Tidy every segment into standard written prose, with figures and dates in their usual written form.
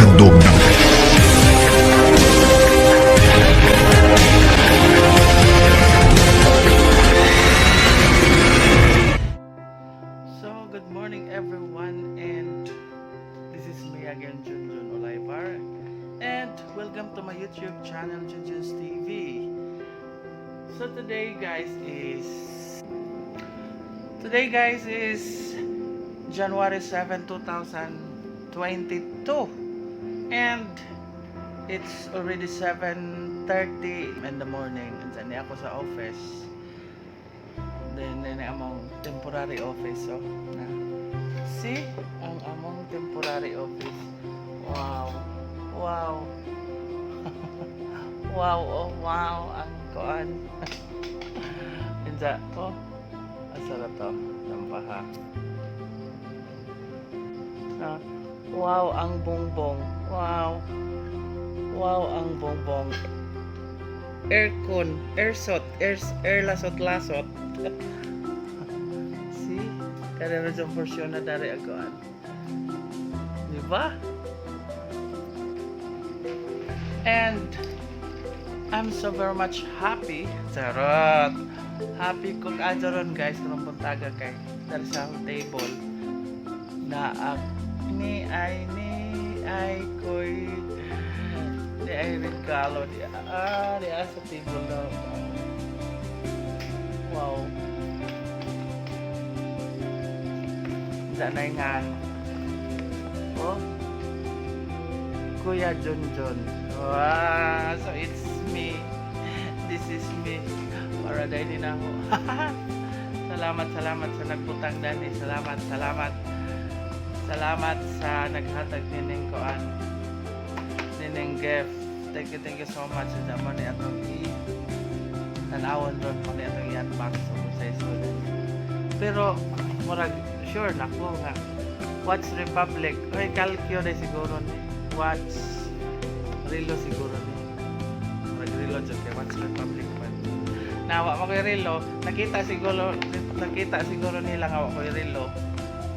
Handog So, good morning everyone, and this is me again, Junjun Olivar, and welcome to my YouTube channel, Junjun's TV. So today, guys, is January 7, 2022, and it's already 7:30 in the morning, and then ako sa office. Then among temporary office, so na. See, ang among temporary office. Wow. Wow. Wow, oh wow, ang kuan. Insa to? Asa ra to? Lampaha. Ah, wow, ang bongbong. Wow. Wow, ang bongbong. Aircon, airsot, air, air lasot lasot. See? Kada medyo porsyon na dari agoan. Di ba? And I'm so very much happy. Charot! Happy ko kaadto ron, guys, karong buntaga kay dari sa akong table na ni ay koy ni ay regalo di ah di ah sa table na. Wow, na nga. Oh, Kuya Junjun. Wow, so it's me. This is me. Para dahil din ako. Salamat, salamat sa nagbutang dani. Salamat, salamat. Salamat sa naghatag nining kuan. Nining gift. Thank you so much. Sa mo ni atong i tanawon ron mo ni atong i-unbox ug sa sulod. Pero murag sure na ko nga Watch Republic. Oy, Calcio na siguro ni. Watch Relo siguro ni. Murag relo jud kay Watch Republic pa. Na wa mo koy relo, nakita siguro nila nga wa koy relo.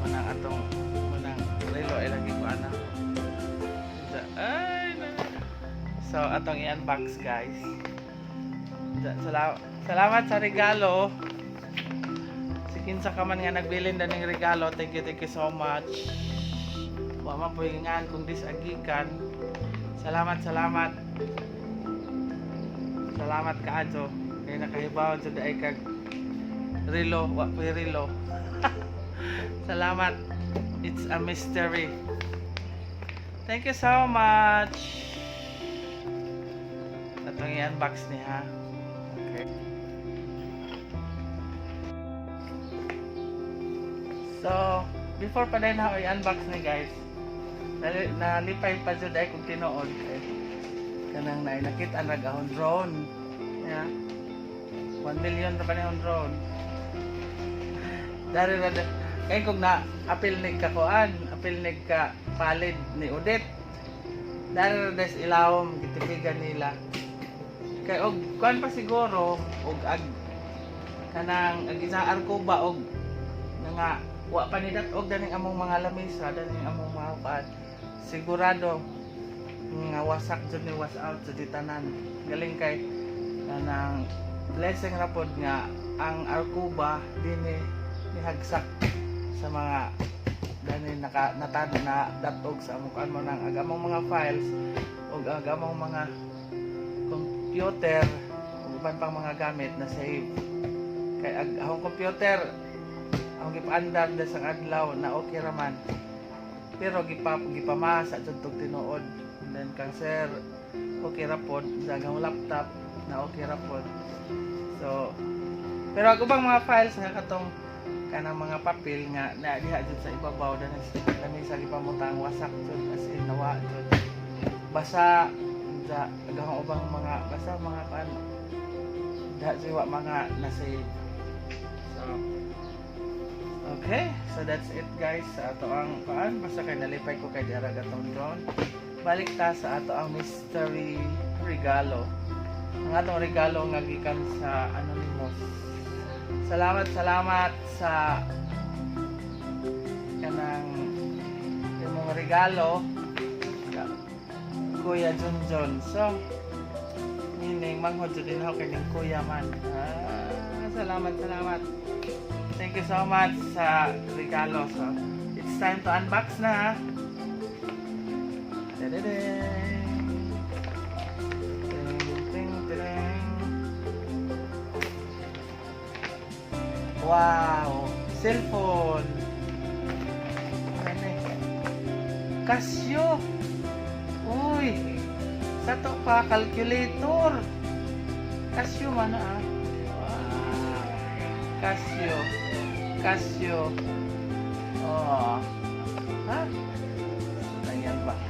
Manang atong manang relo ay lagi ko ana. Ay na. So atong i-unbox, guys. Salamat, salamat sa regalo. Si kinsa ka man nga nagbilin daning regalo, thank you so much. Wa man po ngan kung disagikan. Salamat, salamat. Salamat kaayo. Kay nakahibaw sa daay kag relo, wa ko'y relo. Salamat. It's a mystery. Thank you so much. Atong i-unbox ni ha. Okay. So, before pa din ako i-unbox ni, guys, nalipay pa jud ay kung tinuod eh. Kanang na nakita nag ahon drone. Yeah. 1 million ra pa ni ahon drone. Dari ra kay kung na apil ni ka kuan, apil ni ka palid ni Odette. Dari ra des ilawom gitipigan nila. Kay og kuan pa siguro og ag kanang ag isang arko ba og na nga wa pa ni dat-og daning among mga lamesa, daning among mga kuan, sigurado nga wasak jud ni, was out jud di tanan. Galing kay kanang blessing ra pod nga ang arkuba dinhi nihagsak sa mga dani naka natad na datog sa among kuan mo nang ag among mga files ug ag among mga computer ug uban pang mga gamit na save. Kay ag akong computer ang gipaandar sa adlaw na okay ra man, pero gipamasa jud tog tinuod. And then kang sir, okay ra pod sa akong laptop na okay ra pod. So pero ang ubang mga files nga katong kanang mga papel nga na diha jud sa ibabaw dani sa lamesa gipamutang, wasak jud, as in nawa jud, basa sa agang ubang mga basa mga kan diha jud wa mga na save. So okay, so that's it, guys, sa ato ang kuan. Basta kay nalipay ko kay diara gatong drone. Balik ta sa ato ang mystery regalo. Ang atong regalo nga gikan sa anonymous. Salamat, salamat sa kanang imong regalo. Kuya John John. So, meaning, manghod jud din ako kay ning kuya man. Ah, salamat, salamat. Thank you so much sa regalo. So, it's time to unbox na. Tadadang! Ting, ting, ting. Wow! Cellphone! Ano eh? Casio! Uy! Sa to pa, calculator! Casio man ah. Wow! Casio. Casio. Oh. Ha? So, ayan box.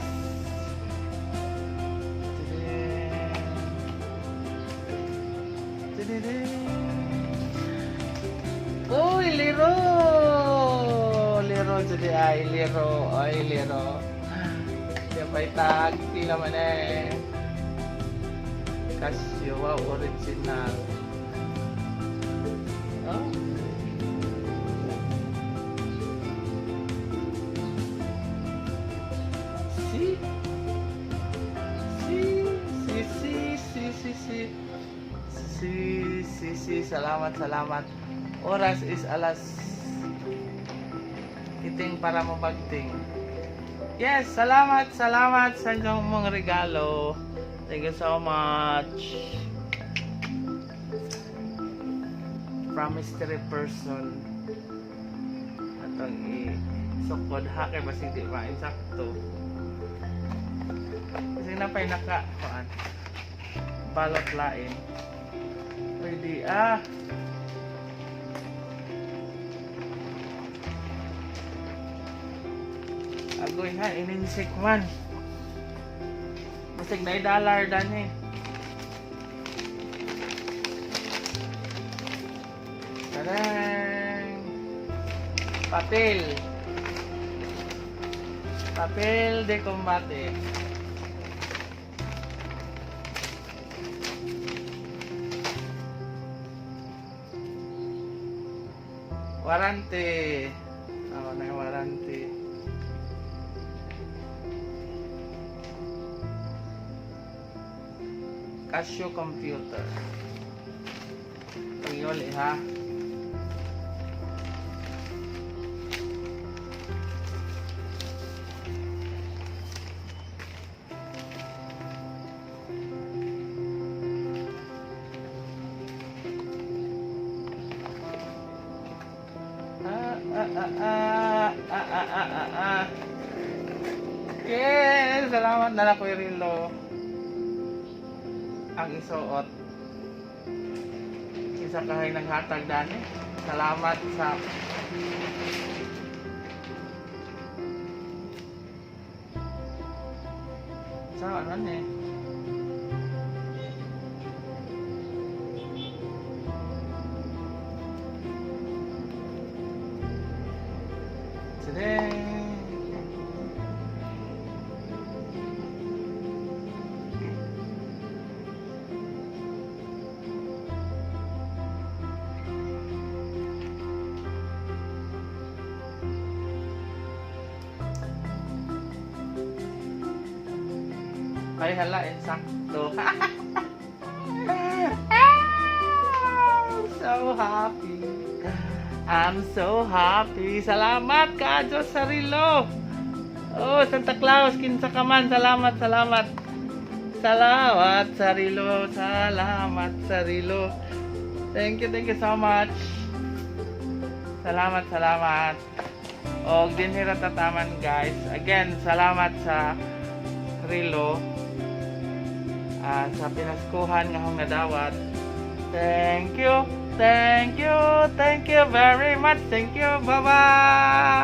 Tidin. Tididin. Uy, liro! Liro jadi ay, liro. Ay, liro. Di pa itag, pila man eh. Casio, wow, original. Oh. C C C C C C C C C C. Salamat, salamat. Oras is alas kiting para mabagting. Yes, salamat, salamat sa inyong mga regalo. Thank you so much. From mystery person. Atong i-sukod ha kay basig di ba insakto. Kasi napay naka kuan. Balot lain. Pwede ah. Agoy ha, ininsik man. Basig na dollar dani. Tadang! Papel. Papel de combate. Warranty. Ako na yung warranty. Casio computer. Pag-iuli ha. Ah, ah, ah, ah, ah, ah, ah, ah, ah. Yes, salamat na lang, Kuya Rilo. Ang isuot. Isa kahay naghatag dani. Salamat sa ano ni? Today. Ay hala, insakto. I'm so happy. I'm so happy. Salamat ka, Diyos Sarilo. Oh, Santa Claus, kinsa ka man. Salamat, salamat. Salamat, Sarilo. Salamat, Sarilo. Thank you so much. Salamat, salamat. Og dinhi ra tataman, guys. Again, salamat sa relo. Ah, sa pinaskuhan nga akong nadawat. Thank you. Thank you. Thank you very much. Thank you. Bye-bye.